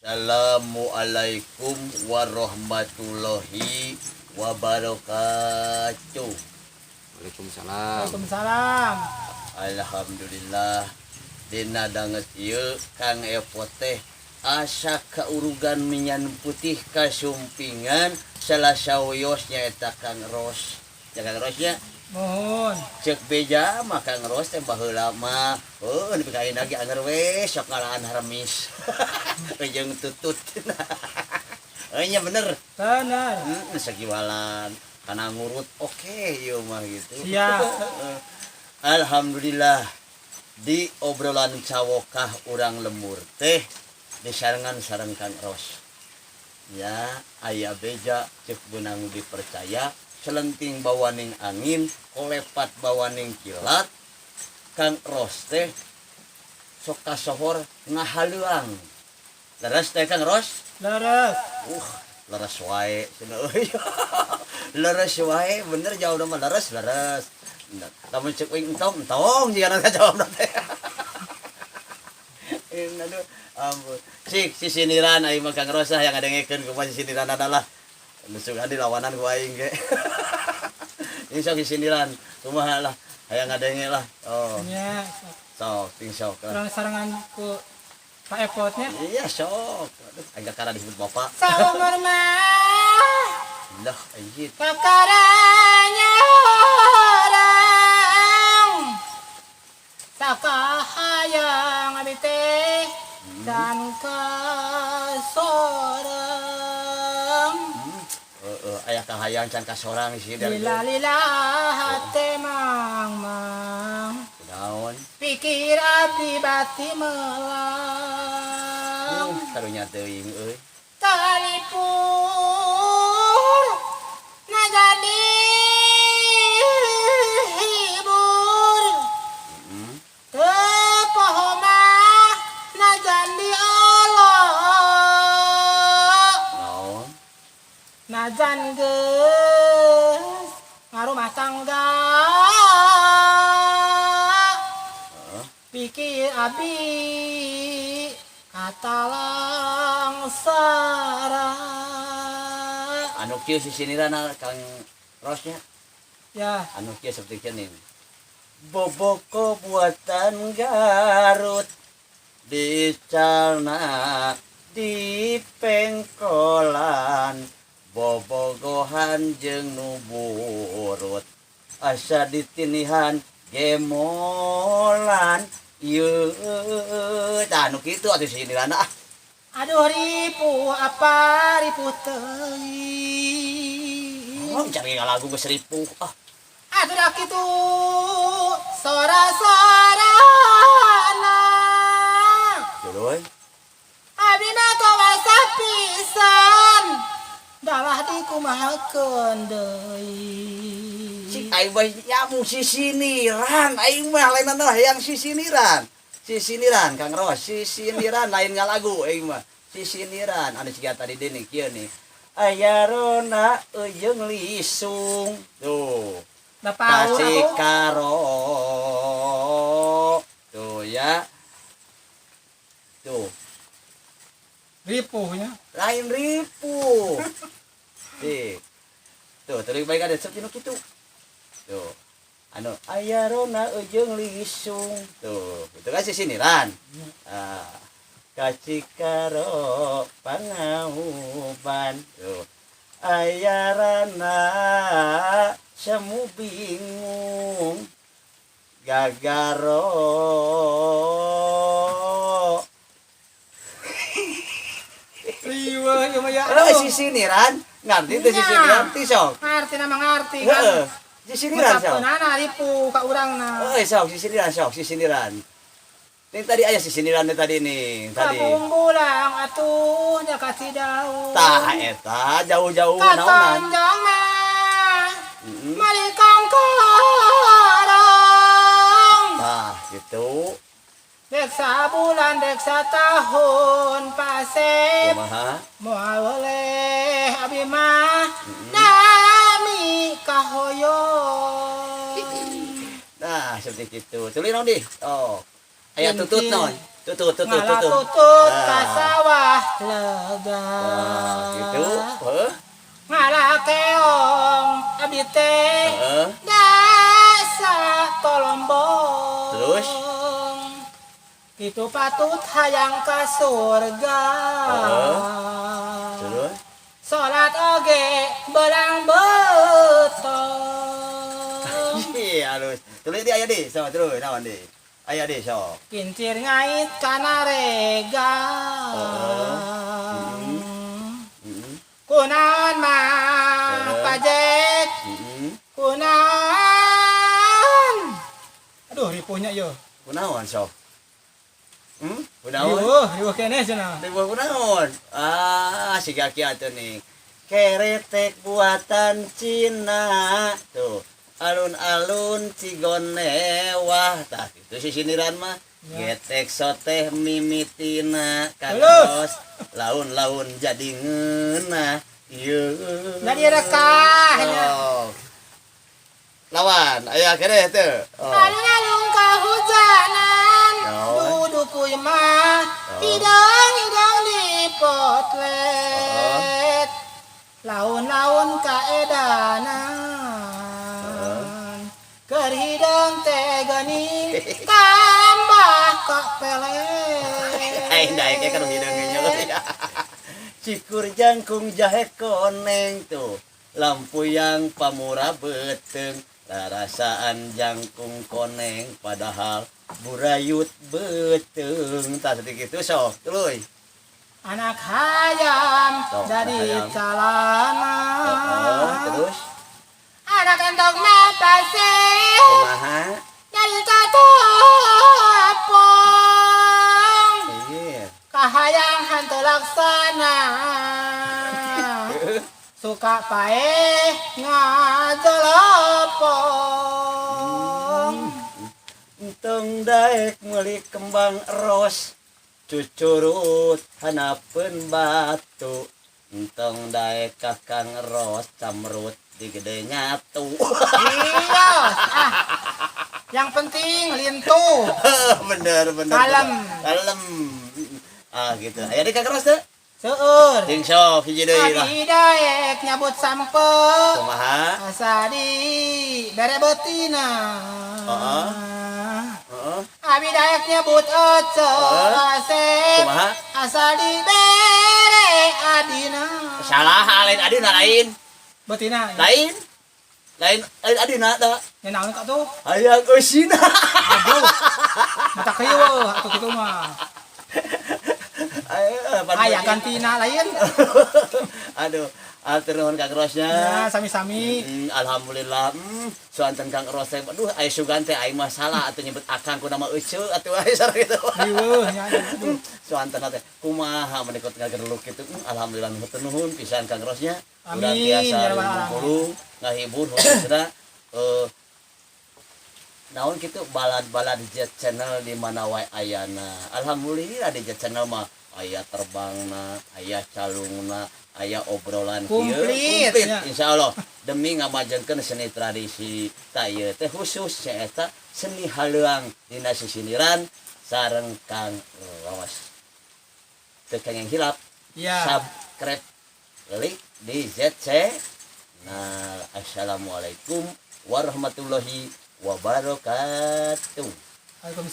Assalamualaikum warahmatullahi wabarakatuh. Waalaikumsalam. Waalaikumsalam. Alhamdulillah, dina danget ieu Kang Epot teh asa kaurugan menyan putih kasumpingan salah sawios, nyaeta Kang Ros. Ya, Kang Ros, nya. Mohon. Cek beja mah Kang Ros teh baheula mah, heuh, nepi ka ayeuna ge anger we sok ngalaan haremis jeung tutut. Oh nya, bener? Bener. Sagiwalan kana ngurut, oke ieu mah gitu. Siap. Alhamdulillah, di obrolan cawokah urang lembur teh disarengan sareng Kang Ros. Ya, aya beja cek beunang dipercaya, selenting bawaning angin, kolepat bawaning kilat. Kang Ros teh sok kasohor ngahaleuang. Leres teh, Kang Ros? Leres. Leres wae cenah euy. Leres wae, bener jauh mah leres leres. Lamun cek uing entong entong jigana jawabna teh. Ini aduh, ampun. Sik sisindiran aing mah Kang Ros yang ngadengekeun kumaha sisindiran adalah nu sugan dilawanan ku aing ge. Ini sok sisindiran kumaha lah, hayang ngadenge lah. Oh, Nya, sok ting sok lah. urang sarengan ku Pak Epotnya. Iya, sok. Aduh, aing kakara disebut bapak. Saumur mah Lah, anjir. Kakaranya orang sakahayang abi teh dan kasorang. Heeh, aya kahayang can kasorang sih dari. Lila lila hate mang mang. Naon? Pikir abdi bati melang. Karunya teuing euy. Talipur na jadi hibur. Teu poho mah na jadi Allah. Naon? Najan geus ngarumah tangga. Pikir abi katalang sara. Anu kieu sisindiran Kang Rosnya. Ya. Anu kieu seperti kieu nih. Boboko buatan Garut dicalna di pengkolan, bobogohan jeung nu burut asa ditinihan gemolan ieu. Tah, anu kitu atuh sisindiran ah. Aduh, ripuh apa ripuh teuing. Oh, cari lagu geus ripuh ah. Atuh dah kitu sora-sorana. Jodoh. Abi mah kawasa pisan dalah dikumahakeun deui. Si aing mah nyamuk sisindiran, aing mah lain adalah hayang sisindiran. Sisindiran Kang Ros, sisindiran lain ngalagu aing mah. Sisindiran anu siga tadi deui kieu nih. Aya rona eujeung lisung. Tuh. Bapak. Kasih karo. Tuh ya. Tuh, Ripuhnya. Lain ripuh. Nih. Tuh, terus baik ada seperti nu kitu. Tuh. Anu aya rona eujeung lisung. Tuh, itu kan sisindiran. Ah. Kacikaro pangauban. Tuh. Aya rana semu bingung gagaro. Riweuh ieu mah ya. Kalau sisindiran, ngerti teh sisindiran ti sok. Ngarti nama ngarti kan. Heeh. Sisindiran sok. Nana ripuh ka urangna. Heeh, sok sisindiran, sok sisindiran. Ini tadi aya sisindiran teh tadi nih, tadi. Kabungbulang atuh nya kasih daun. Tah eta jauh-jauh naonan. Katonjong mah malikang karang. Tah gitu. Dek sabulan dek satahun pasep. Kumaha? Moal boleh abi mah nami kahoyong. Nah, seperti itu. Tulis naon di? Oh. Aya tutut naon? Tutut tutut Ngala tutut. Tutut Ah. ka sawah lega. Nah, gitu. Heuh. Ngala keong abdi teh dasa tolombong. Terus? Kitu patut hayang ka surga. Terus? Salat oge belang beuteung. Iya, halus. Tulis di aya di, sok terus naon di. Aya di sok. Kincir ngait kana regang. Kunaon mah pajek kunaon. Aduh, ripuhnya yo. Kunaon sok? Hmm? Kunaon? Riweuh, riweuh keneh cenah. Riweuh kunaon? Ah, siga kieu atuh nih. Keretek buatan Cina. Tuh. Alun-alun Cigonewah. Tah, itu si sindiran mah. Ya. Getek soteh mimitina Halus. kados laun-laun jadi ngeunah. Ieu. Jadi rekah nya. Oh. Lawan, aya keneh teu. Oh. Alun-alun kahujanan. Naon? Duduk mah Oh. hidung-hidung di potlet. Laun-laun kaedanan. Keur hideung teh geuning tambah ka pelet. Aing daek kan hideung nya. Cikur jangkung jahe koneng tuh. Lampu yang pamura beuteung. Rarasaan jangkung koneng padahal burayut beuteung. Tah sedikit itu sok tuluy. Anak hayam Sok, jadi anak hayam. calana. Oh, terus Anak entok mah pasir kumaha? dari tatapong. Iya. Kahayang hantu laksana. Suka paeh ngajelopong. Entong daek meuli kembang ros cucurut hanapeun batu. Entong daek kakang ros camrut di gede nyatu. Iya, ah. Yang penting lintu. Bener bener. Kalem. Bener. Kalem. Ah gitu. Aya di kakang ros teu? Seueur. Ting sok hiji deui lah. Abi daek nyabut sampe. Kumaha? Asa di bere betina. Heeh. Heeh. Abi daek nyebut ece asep. Kumaha? Asa di bere adina. Salah, lain adina lain. Betina. Lain. Lain lain adina da. Ya naon ka tuh? Hayang eusina. Aduh. Mata kieu atuh kitu mah. Aya gantina lain. Aduh, atur nuhun Kang Rosnya. Ya, sami-sami. Alhamdulillah. Soanten Kang Ros teh, aduh aya sugan teh aing mah salah atuh nyebut akang ku nama Ece atuh aya sareng gitu. Riweuh nya. Aduh. Soanten teh kumaha menikot ngagerluk kitu. Alhamdulillah nuhun nuhun pisan Kang Rosnya. Amin, Urang tiasa ya rabbal alamin. ngumpulung ngahibur khususna naon kitu balad-balad Jet Channel di mana wae ayana. Alhamdulillah di Jet Channel mah aya terbangna, aya calungna, aya obrolan kieu. Komplit, komplit ya. Insyaallah demi ngamajengkeun seni tradisi ta ieu teh khusus nyaeta seni haleuang dina sisindiran sareng Kang Ros. Teu kenging hilap Ya. Subscribe klik di ZC. Nah, assalamualaikum warahmatullahi wabarakatuh. Waalaikumsalam.